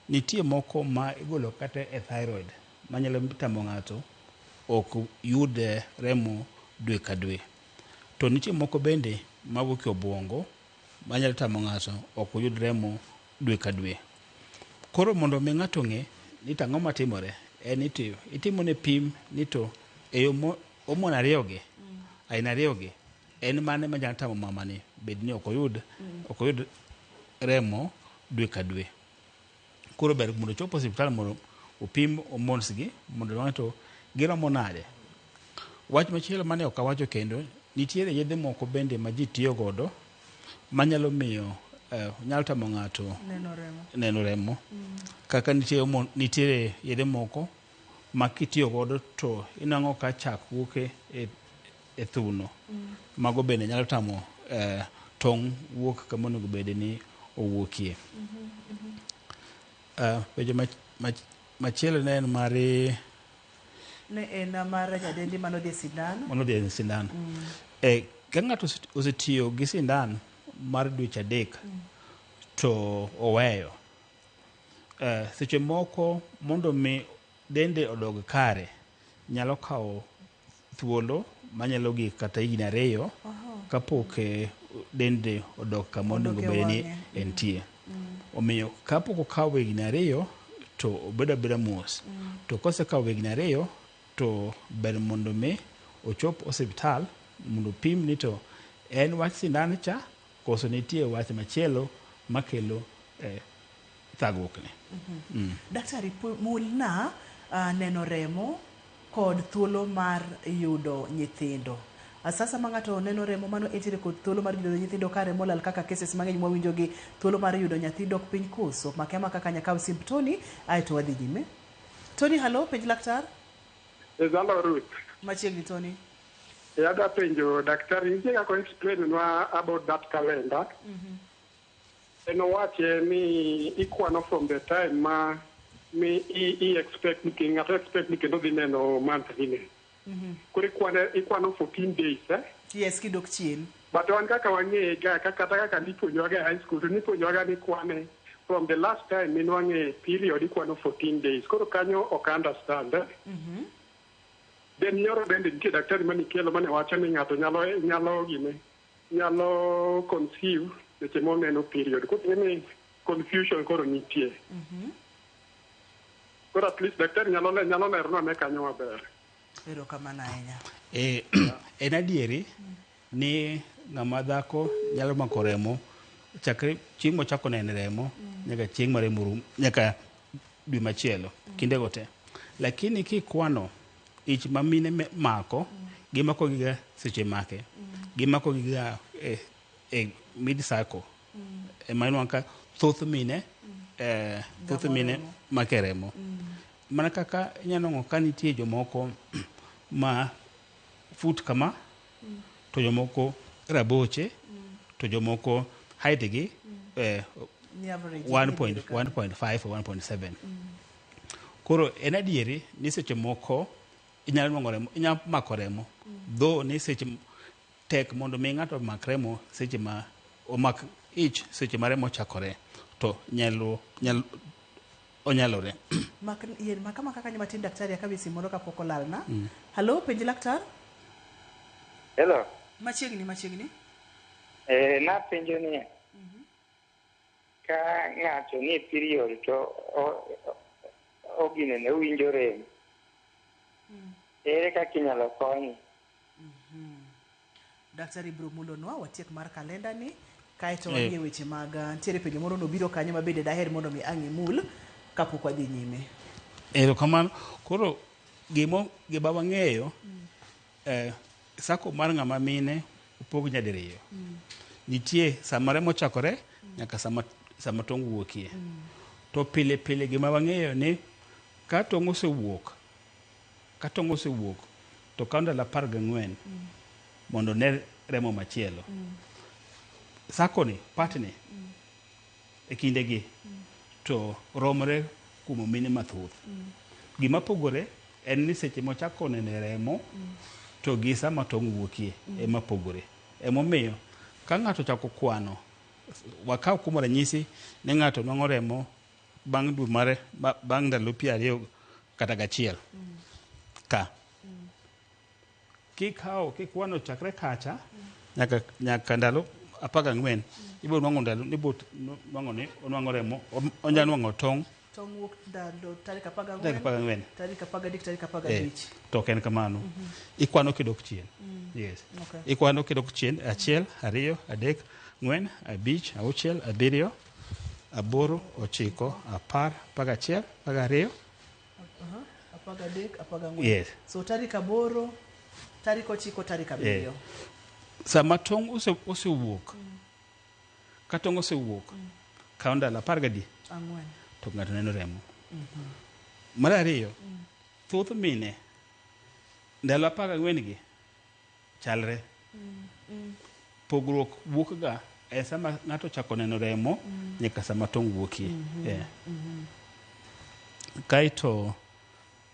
Nitie moko ma igolo kata e thyroid manyalo tamo ng'ato ok yud remo dwe ka dwe. To nitie moko bende mawuok e obuongo manyalo tamo ng'ato ok oyud remo dwe ka dwe. Koro mondo mi ng'ato ong'e ni to ang'o matimore, en ni to itimone pim ni to e yo hormone ariyogi, aina ariyogi, en mane manyalo tamo mamani bed ni ok oyud remo dwe ka dwe. Koro ber mondo ochop osiptal mondo opim hormones gi mondo wang'e to giromo nade. Wach machielo mane ok awacho kendo, nitiere yedhe moko bende ma ji tiyo godo manyalo miyo nyalo tamo ng'ato neno remo. Kaka nitiere yedhe moko ma kitiyo godo to inwang'o ka chak wuok e thuno. Mago bende nyalo tamo tong' wuok kama onego bed ni owuokie. Penjo machielo ne en mar ne en mar nyadendi manodhi e sindan. Manodhi e sindan. Ka ng'ato osetiyo gi sindan mar dweche 3 to oweyo. Seche moko mondo mi dende odog kare nyalo kawo thuolo manyalo gik kata higni 2 kapok dende odok kama onego bed ni entie. Omiyo kapok okawo higni 2 to obedo abeda mos. To kosekawo higni 2 to ber mondo mi ochop osiptal mondo opim ni to en wach sindan cha koso nitie wach machielo makelo thagruokne. Daktari, mulna neno remo kod thuolo mar yudo nyithindo. Sasa ma ng'ato neno remo mano entiere kod thuolo mar yudo nyithindo ka remo olal kaka cases mang'eny mwawinjo gi thuolo mar yudo nyathi dok piny koso. Make ama kaka nyakaw simb Tony aeto wadhi nyime. Tony, halo, penj laktar. Hello Ruth. Machiegni Tony. Adwa penjo daktari nitie kaka explain nwa about that calendar. En owache ni ikwano from the time ma mi i expect ni ng'ato expect ni kendo dhi neno monthly ne. Koro ikwano 14 days Yes, kidok chien. But wan kaka wang'e ga kata kaka nipuonjowaga e high school to nipuonjowaga ni kwane from the last time minwang'e period ikwano 14 days. Koro kanyo ok understand. Then nyoro bende nitie daktari manikelo mane wacho ni ng'ato nyalo gine nyalo conceive seche moneno period. Koro ni confusion koro nitie. Koro at least daktari nyalo lernwa ne kanyo maber. Erokamano ahinya. En adieri ni ng'ama dhako nyalo mako remo chakre chieng' mochako neno remo nyaka chieng' ma remo rum nyaka dwe machielo kindego te. Lakini kikwano ich ma mine mako gimako giga seche make gimako giga e mid cycle ema inwang'o ka thoth mine make remo. Mana kaka inyalo nwang'o ka nitie jomoko ma fut kama to jomoko raboche to jomoko height gi 1.5 or 1.7. Koro en adieri ni seche moko inyalo nwang'o remo, inyalo mako remo though ni seche tek mondo mi ng'ato omak remo seche ma omak ich seche ma remo ochakore to nyalo onyalore. Mak yien makama kaka matin daktari akawi simu moro kapok olalna. Halo, penj laktar. Hello. Machiegni. Napenjo ni ka ng'ato nie period to oginene owinjo rem. Ere kaka inyalo konye? Daktari biro mulonwa watiek mar kalenda ni kaeto wadhi e weche mag nitiere penjo moro nobiro kanyo mabende daher mondo mi ang' imul kapok wadhi nyime. Erokamano. Koro gima wang'eyo sako mar ng'ama mine opog nyadiriyo. Nitie sama remo ochakore nyaka sama tong' wuokie. To pile pile gima wang'eyo ni ka tong' osewuok to kawo ndalo 14 mondo ne remo machielo. Sako ni partni e kindegi to romre kuom mine mathoth. Gima pogore En ni seche mochako neno remo to gi sama tong' wuokie ema pogore. Emomiyo ka ng'ato ochako kwano, wakaw kuom ranyisi ni ng'ato nwang'o remo bang' dwe mar bang' ndalo 21 kata gachiel ka kikawo kikwano chakre kacha nyaka ndalo 14 ibiro nwang'o ndalo ibiro nwang'o ni onwang'o remo onya nwang'o tong'. Tong' wuok ndalo tarik 14, Tarik 14. tarik 13, tarik 15. To ok en kamano. Ikwano kidok chien. Yes. Ikwano kidok chien 1 2 3 4 5 6 7 8 9 10 11 12. 13, 14. Yes. So tarik 8, tarik 9, tarik 7. Sama tong' osewuok, ka tong' osewuok, kaw ndalo 14 Ang'wen. to ng'ato neno remo. Mar ariyo, thoth mine ndalo 14 gi chalre. Pogruok wuok ga e sama ng'ato ochako neno remo nyaka sama tong' wuokie. Kaeto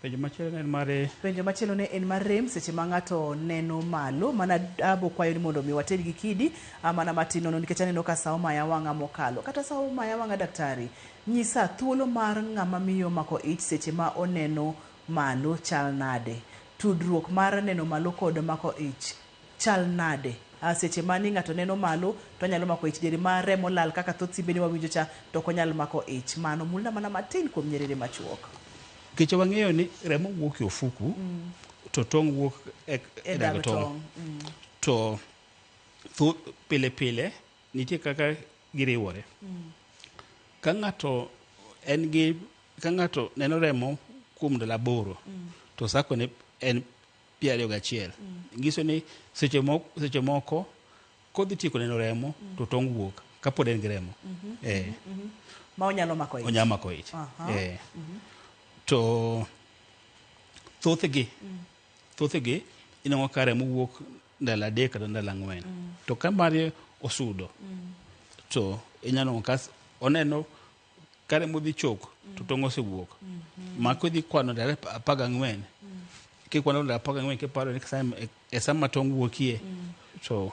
penjo machielo ne en mare. Penjo machielo ne en mar rem seche ma ng'ato neno malo. Mana abo kwayo ni mondo mi wated gi kidi mana matin nono nikech aneno ka sa omaya wang'a mokalo. Kata sa omaya wang'a daktari, nyisa thuolo mar ng'ama miyo mako ich seche ma oneno malo chal nade? Tudruok mar neno malo kod mako ich chal nade? Seche ma ni ng'ato neno malo to onyalo mako ich, diere ma remo lal kaka thoth simbe ni wawinjo cha to ok onyal mako ich. Mano mulna mana matin kuom nyerere machuok. Nikech wang'eyo ni remo wuok e ofuku to tong' wuok e dag tong'. To pile pile nitie kaka giriwore. Ka ng'ato en gi ka ng'ato neno remo kuom ndalo 8 to sako ne en 21. Nyiso ni seche moko kodhi tieko neno remo to tong' wuok kapod en gi remo. Ma onyalo mako ich. Onyalo mako ich. To thothgi inwang'o ka remo wuok ndalo 3 kata ndalo 4. To ka mare osudo to inyalo nwang'o ka oneno ka remo dhi chok to tong' osewuok. Ma kodhi kwano ndalo 14, kikwano ndalo 14 kiparo ni e sama tong' wuokie to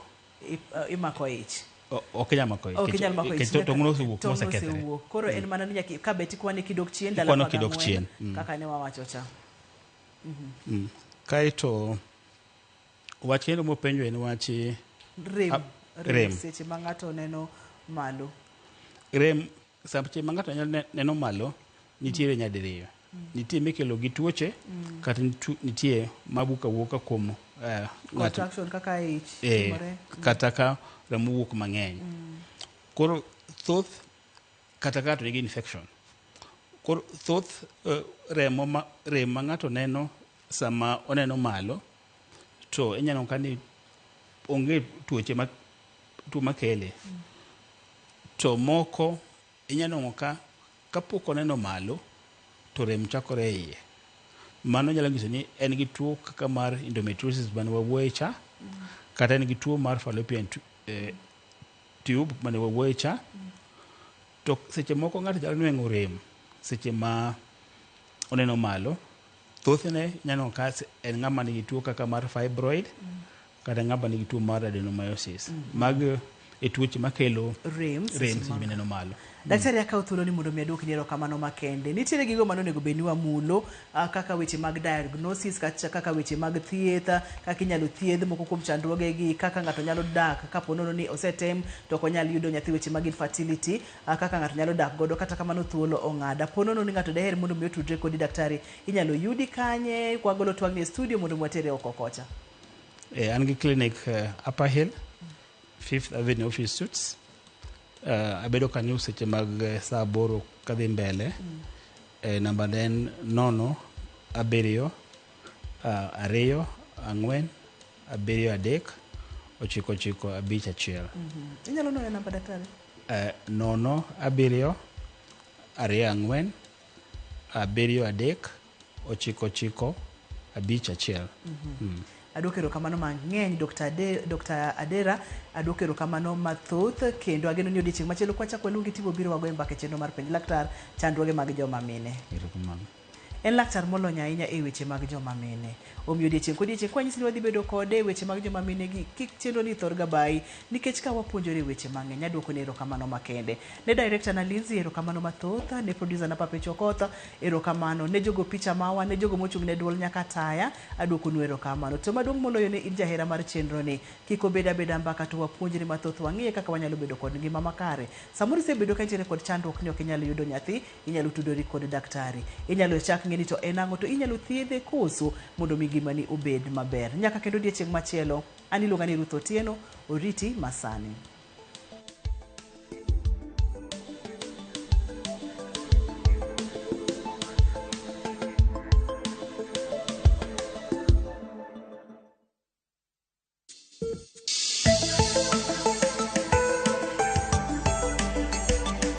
imako ich. Ok inyal mako ich. Ok inyal mako ich. Tong' nosewuok mosekethore. Koro en mana ni nyaka ka bet ikwane kidok chien ndalo 14 kaka ne wawacho cha. Kaeto wach kendo mopenjo en wach rem seche ma ng'ato neno malo. Rem seche ma ng'ato neno malo nitiere nyadiriyo. Nitie mikelo gi tuoche kata nitie mabuka wuoka kuom contraction kaka ich timore kata ka remo wuok mang'eny. Koro thoth kata ka ng'ato nigi infection. Koro thoth rem ma ng'ato neno sama oneno malo to inyalo ka ni onge tuoche ma tuo makele. To moko inyalo nwang'o ka kapok oneno malo to rem chakore e iye. Mano nyalo nyiso ni en gi tuo kaka mar endometriosis mane wawuoye cha, kata en gi tuo mar fallopian tube mane wawuoye cha. To seche moko ng'ato nyalo nweng'o rem seche ma oneno malo. Thothne inyalo ka en ng'ama nigi tuo kaka mar fibroid kata ng'ama nigi tuo mar adenomyosis. Mag e tuoche makelo rem seche mineno malo. Daktari, akawo thuolo ni mondo mi aduokni erokamano makende. Nitiere gigo mane onego bed ni wamulo kaka weche mag diagnosis, kaka weche mag thieth, kaka inyalo thiedh moko kuom chandruogegi, kaka ng'ato nyalo dak kapo nono ni osetem to ok onyal yudo nyathi, weche mag infertility, kaka ng'ato nyalo dak godo. Kata kamano thuolo ong'ada. Po nono ni ng'ato deher mondo mi otudre kodi daktari, inyalo yudi kanye? Kwagolo twagni e studio mondo watere oko kocha. An gi clinic Upper Hill, 5th Avenue Office Suites. Abedo kanyo seche mag saa 8 kadhi mbele. Namba ne en 0 7 2 4 7 3 9 9 5 1. Inyalo nuoyo namba daktari? 0 7 2 4 7 3 9 9 5 1. Aduoko erokamano mang'eny Dr. Adera, aduoko erokamano mathoth, kendo ageno ni odiechieng' machielo kwachako waluongi tibiro biro wagoye mbaka e chenro mar penj laktar chandruoge mag joma mine. Erokamano. En laktar molony ahinya e weche mag joma mine. Omiyo odiechieng' kodiechieng' kwanyisi ni wadhi bedo kode e weche mag joma mine gi, kik chenro ni thor ga bayi nikech ka wapuonjore weche mang'eny. Aduoko ni erokamano makende. Ne director na Lindsay erokamano mathoth, ne producer na Papecho Okoth erokamano, ne jogo picha mawa, ne jogo mochung' ne duol nyaka taya, aduoko nu erokamano. To maduong' moloyo ne in jahera mar chenro ni, kik obed abeda mbaka to wapuonjre mathoth wang'iye kaka wanyalo bedo kod ngima makare. Samoro isebedo ka intiere kod chandruok ni ok inyal yudo nyathi, inyalo tudori kod daktari. Inyalo chak ng'e ni to en ang'o to inyalo thiedhe koso mondo mi ngimani obed maber. Nyaka kendo odiechieng' machielo, an iluonga ni Ruth Otieno, oriti masani.